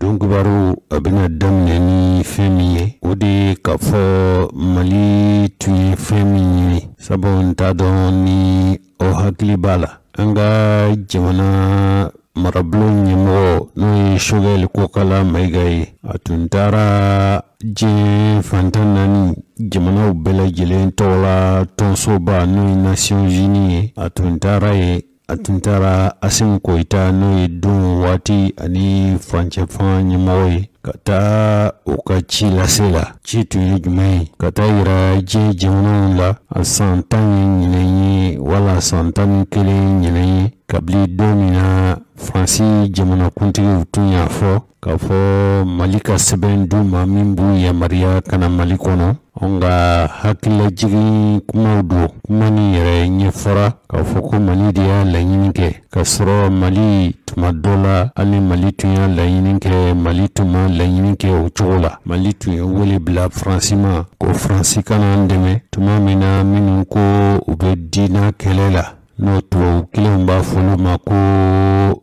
Don kibaru a bɛna daminɛ ni fɛn min ye, o de ye k'a fɔ Mali tun ye fɛn min ɲini, sabu n t'a dɔn ni aw hakili b'a la, an ka jamana marabulon ɲɛmɔgɔ n'o ye Sogɛli Kokala Mayiga ye, a tun taara diɲɛ fan 14 jamanaw bɛɛ lajɛlen tɔgɔ la tɔnsoba n'o ye Nations Unies ye. A tun taara yen, a tun taara Asimi Goyita n'o ye don waati ani furancɛ fanga ɲɛmɔgɔ ye, ka taa u ka ci lase la. Ci tun ye jumɛn ye? Ka taa yira diɲɛ jamanaw la a san 10 ye ɲinɛ ye wala san 11 ɲinɛ ye, kabini don min na Faransi jamanakuntigiw tun y'a fɔ k'a fɔ Mali ka sɛbɛn d'u ma min b'u yamaruya ka na Mali kɔnɔ. Nka hakililajigin kumaw don, kuma nin yɛrɛ ɲɛfɔra k'a fɔ ko Mali de y'a laɲini kɛ, k'a sɔrɔ Mali tuma dɔ la, hali Mali tun y'a laɲini kɛ, Mali tun ma laɲini kɛ o cogo la. Mali tun ye wele bila Faransi ma ko Faransi kana an dɛmɛ tuma min na minnu ko u bɛ diinɛ kɛlɛ la, n'o tubabu kelenw b'a fɔ olu ma ko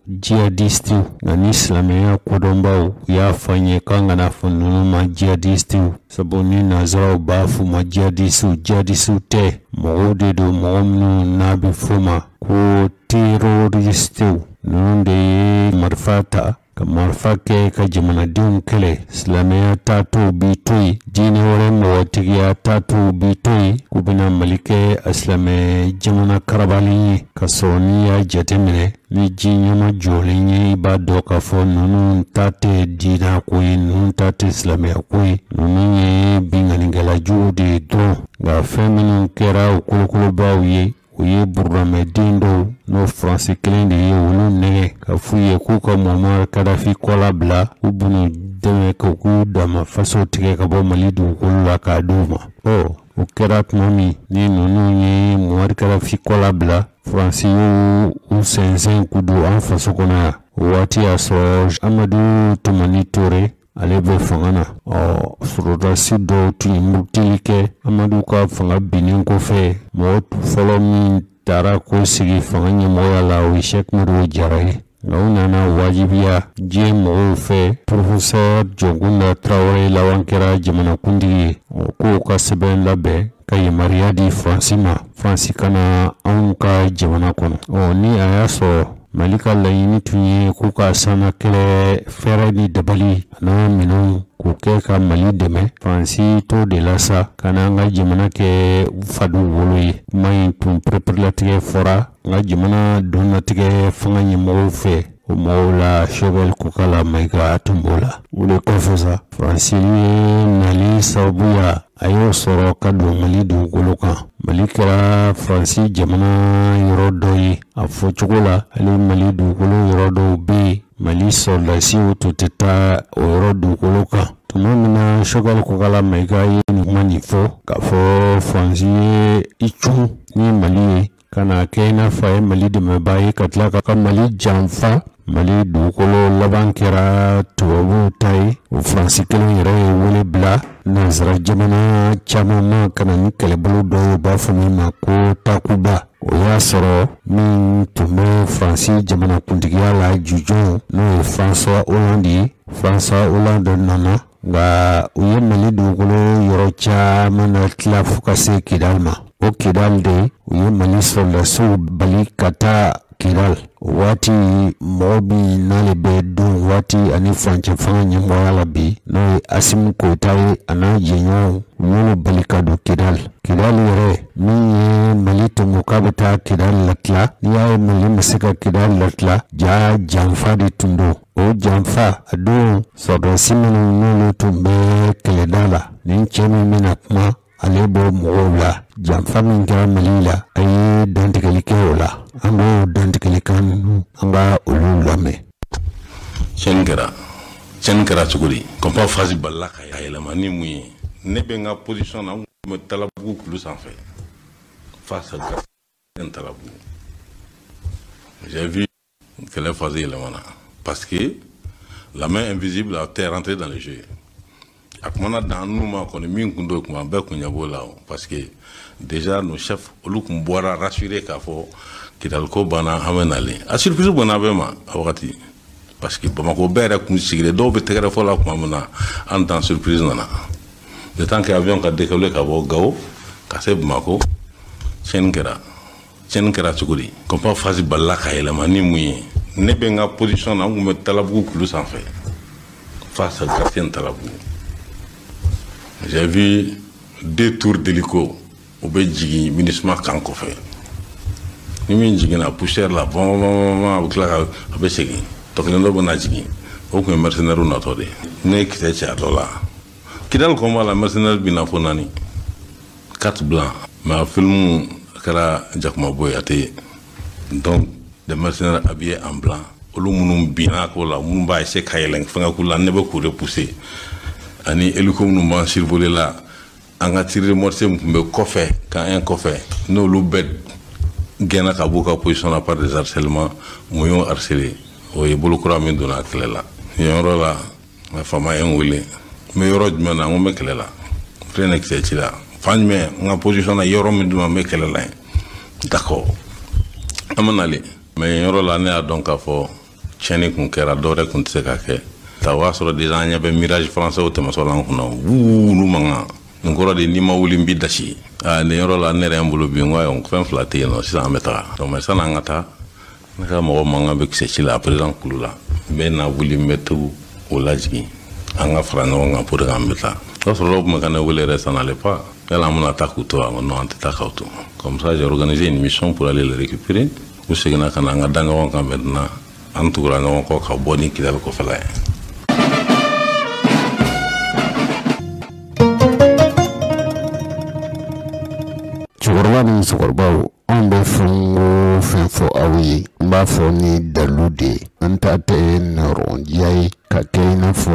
jihadistiw. Nka ni silamɛya kodɔnbaw u y'a fɔ an ye k'an kana fɔ ninnu ma jihadistiw, sabu ni nanzaraw b'a f'u ma jihadistiw, jihadistiw tɛ, mɔgɔw de don, mɔgɔ minnu n'a bɛ f'o ma ko terroristew. Ninnu de ye marifa ta ka marifa kɛ ka jamanadenw kɛlɛ. Silamɛya taatɔw b'i to yen, diinɛ wɛrɛ mɔgɔtigiya taatɔw b'i to yen, k'u bɛna Mali kɛ a silamɛ jamana karabalen ye. Ka sɔrɔ n'i y'a jateminɛ ni ji ɲɛma jɔlen ye, i b'a dɔn k'a fɔ ninnu ta tɛ diinɛ ko ye, ninnu ta tɛ silamɛya ko ye, ninnu ye binkannikɛla juguw de ye dɔrɔn. Nka fɛn minnu kɛra u kolokolobaw ye, u ye burudamɛden dɔw n'o Faransi kelen de ye olu nɛgɛ ka f'u ye k'u ka Muammar Kadafi kɔla bila, k'u b'u dɛmɛ k'u k'u dama faso tigɛ ka bɔ Mali dugukolo la k'a d'u ma. O kɛra tuma min ni ninnu ye Muammar Kadafi kɔla bila, Faransi y'u sɛnsɛn k'u don an faso kɔnɔ yan. O waati y'a sɔrɔ Amadu Tumani Ture ale bɛ fanga na. Sɔrɔdasi dɔw tun ye murutili kɛ Amadu ka fanga binnen kɔfɛ. Mɔgɔ fɔlɔ min taara ko sigi fanga ɲɛmɔgɔya la, o ye Sɛki Modibo Jara ye. Nka u nana wajibiya diɲɛ mɔgɔw fɛ, Professeur Jɔnkunda Tarawele laban kɛra jamanakuntigi ye, k'o ka sɛbɛn labɛn ka yamaruya di Faransi ma, Faransi ka na anw ka jamana kɔnɔ. Ni a y'a sɔrɔ Mali ka laɲini tun ye k'u ka sanna kɛlɛ fɛɛrɛ ni dabali n'a minɛnw k'o kɛ ka Mali dɛmɛ, Faransi t'o de la sa ka n'an ka jamana kɛ fadenw wolo ye. Kuma in tun pereperelatigɛ fɔra n ka jamana donnatigɛ fanga ɲɛmɔgɔw fɛ, o mɔgɔw la Sogɛli Kokala Mayiga tun b'o la. O de kɔfɛ sa, Faransi ye nali sababuya a y'o sɔrɔ ka don Mali dugukolo kan. Mali kɛra Faransi jamana yɔrɔ dɔ ye a fɔcogo la. Hali Mali dugukolo yɔrɔ dɔw bɛ yen, Mali sɔrɔdasiw tun tɛ taa o yɔrɔ dugukolo kan. Tuma min na Sogɛli Kokala Mayiga ye nin kuma nin fɔ k'a fɔ Faransi ye i cun ni Mali ye ka na kɛ i n'a fɔ a ye Mali dɛmɛbaa ye, ka tila ka Mali janfa. Mali dugukolo laban kɛra tubabuw ta ye. O Faransi kelen yɛrɛ ye wele bila nanzara jamana caman ma ka na ni kɛlɛbolo dɔw ye, u b'a fɔ min ma ko Takuba. O y'a sɔrɔ min tun bɛ Faransi jamanakuntigiya la jujɔn, n'o ye François Hollande ye. François Hollande nana, nka u ye Mali dugukolo yɔrɔ caman na tila fo ka se Kidali ma. O Kidali de, u ye Mali sɔrɔdasiw bali ka taa Kidali. O waati mɔgɔ min n'ale bɛ don waati ani furancɛ fanga ɲɛmɔgɔya la bi, n'o ye Asimi Goyita ye, a n'a jɛɲɔgɔnw, u y'olu bali ka don Kidali. Kidali yɛrɛ min ye Mali tun ko k'a bɛ taa Kidali latila, n'i y'a ye Mali ma se ka Kidali latila, ja janfa de tun don. O janfa a don, sɔrɔdasi minnu n'olu tun bɛ kɛlɛda la, nin cɛ min bɛna kuma, ale b'o mɔgɔw la. Janfa min kɛra Mali la, a ye dantigɛli kɛ o la. An b'o dantigɛlikan ninnu, an ka olu lamɛn. Tiɲɛni kɛra, tiɲɛni kɛra cogo di? Kɔnpa phase balila ka yɛlɛma ni mun ye? Ne bɛ n ka position na, n tun bɛ Talabugu kulu sanfɛ, face à Talabugu. J'ai vu kɛlɛ phase yɛlɛmana parce que la main invisible a été rentrée dans le jeu. A kumana dan n'u ma kɔni min kun don kuma bɛɛ kun ɲɛ b'o la, parce que déjà nos chefs olu kun bɔra rassurer k'a fɔ Kidali ko banna, an bɛ nalen. A surprise bɔnna bɛɛ ma a wagati. Parce que Bamakɔ bɛɛ yɛrɛ kun sigilen, dɔw bɛ tɛgɛrɛ fɔ la tuma min na, an tan surprise nana. Le temps que avion ka décoller ka bɔ Gao ka se Bamakɔ, tiɲɛni kɛra. Tiɲɛni kɛra cogo di? Combat phase balila ka yɛlɛma ni mun ye? Ne bɛ n ka position na, n kun bɛ Talabugu kulu sanfɛ, face à quartier Talabugu. J'ai vu deux tours d'hélico, u bɛ jigin MINUSMA kan kɔfɛ. Ni min jiginna, poussière la bɔn bɔn bɔn, a bɛ tila ka a bɛ segin. Tɔ kelen dɔ bɛ na jigin, o tun ye mercenaires natɔ de ye. Ne ye kisɛ ci a dɔ la. Kidali combat la, mercenaires binna fo naani, quatre blancs, mais a film kɛra jakumabo ye, a tɛ ye. Donc des mercenaires habillés en blanc, olu minnu binna ko la, minnu b'a essayer ka yɛlɛn fɛngɛ k'u la, ne bɛ k'u repousser, ani hélico minnu b'an survoler la, an ka tir de mortier min tun bɛ kɔfɛ, kan un kɔfɛ, n'olu bɛɛ gɛnna ka b'u ka position na par des harcèlements. Mun y'o harceler? O ye bolokura min donna kɛlɛ la. Yen yɔrɔ la, faama ye n wele. N bɛ yɔrɔ jumɛn na? N ko n bɛ kɛlɛ la. Filɛ nin kisɛ ci la fan jumɛn? N ka position na, yɔrɔ min dun, n bɛ kɛlɛ la yen. D'accord, an bɛ nalen. Mais yen yɔrɔ la, ne y'a dɔn k'a fɔ tiɲɛni kun kɛra, dɔwɛrɛ kun tɛ se ka kɛ. Ta o y'a sɔrɔ déjà an ɲɛ bɛ Mirage français tɛmɛsɔ la an kunna, wuu, n'u mankan. Nin kɔrɔ de, n'i ma wuli, n b'i dasi. Aa, nin yɔrɔ la, ne yɛrɛ n bolo bi, n ko ayiwa, fɛn fila tɛ yen nɔ sisan, an bɛ taga. Donc mais sanni an ka taa, ne ka mɔgɔ mankan bɛ kisɛ ci la a président kulu la. N bɛ na wuli, n bɛ to o lajigin, an ka fara ɲɔgɔn kan pour que an bɛ taa. O y'a sɔrɔ dɔw tun bɛ ka ne wele yɛrɛ, ça n'allait pas, yala an bɛna taa k'u to wa? Non, an tɛ taa k'aw to. Comme ça, j'ai organisé une mission pour aller les récupérer. U seginna ka na, an ka da ɲɔgɔn kan. Maintenant, an tugura ɲɔgɔn kɔ ka bɔ ni Kidali kɔfɛla ye. Cɛkɔrɔba ni musokɔrɔbaw, anw bɛ fɛn o fɛn fɔ aw ye, n b'a fɔ ni dalu de ye. An ta tɛ nɔrɔndiya ye ka kɛ i n'a fɔ